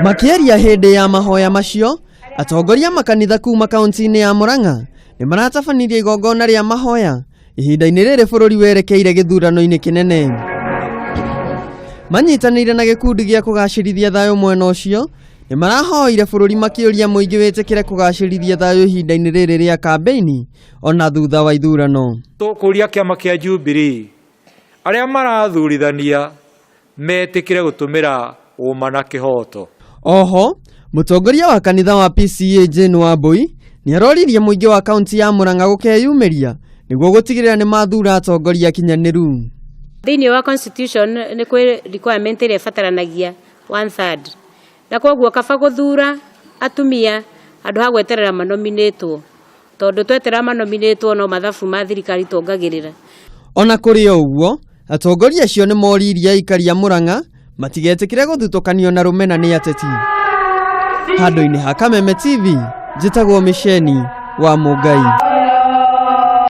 Makĩaria hĩndĩ ya mahoya macio, atongoria makanitha kuma kaunti-inĩ ya Murang'a nĩ maratabanirie igongona rĩa mahoya ihinda-inĩ rĩrĩ bũrũri werekeire gĩthurano-inĩ kĩnene. Manyitanĩire na gĩkundi gĩa kũgacĩrithia thayũ mwena ũcio nĩ marahoire bũrũri makĩũria mũingĩ wĩtĩkĩre kũgacĩrithia thayũ ihinda-inĩ rĩrĩ rĩa kambĩini ona thutha wa ithurano. Tũkũria kĩama kĩa Jubilee arĩa marathurithania metĩkĩre gũtũmĩra ũma na kĩhoto. Oho, mũtongoria wa kanitha wa PCEA Jane Wambui nĩ aroririe mũingĩ wa kaunti ya Murang'a gũkeyumĩria nĩguo gũtigĩrĩra nĩ mathura atongoria akinyanĩru. Thĩinĩ wa constitution nĩ kwĩ requirement ĩrĩa ĩbataranagia one third, na koguo kaba gũthura atumia handũ ha gweterera manominĩtwo, tondũ tweterera manominĩtwo no mathabu ma thirikari tuongagĩrĩra. Ona kũrĩ o ũguo, atongoria acio nĩ moririe aikari a Murang'a matigetĩkĩre gũthutũkanio na rũmena nĩ ateti. Handũ-inĩ ha Kameme TV, njĩtagwo Mĩceni wa Mũngai.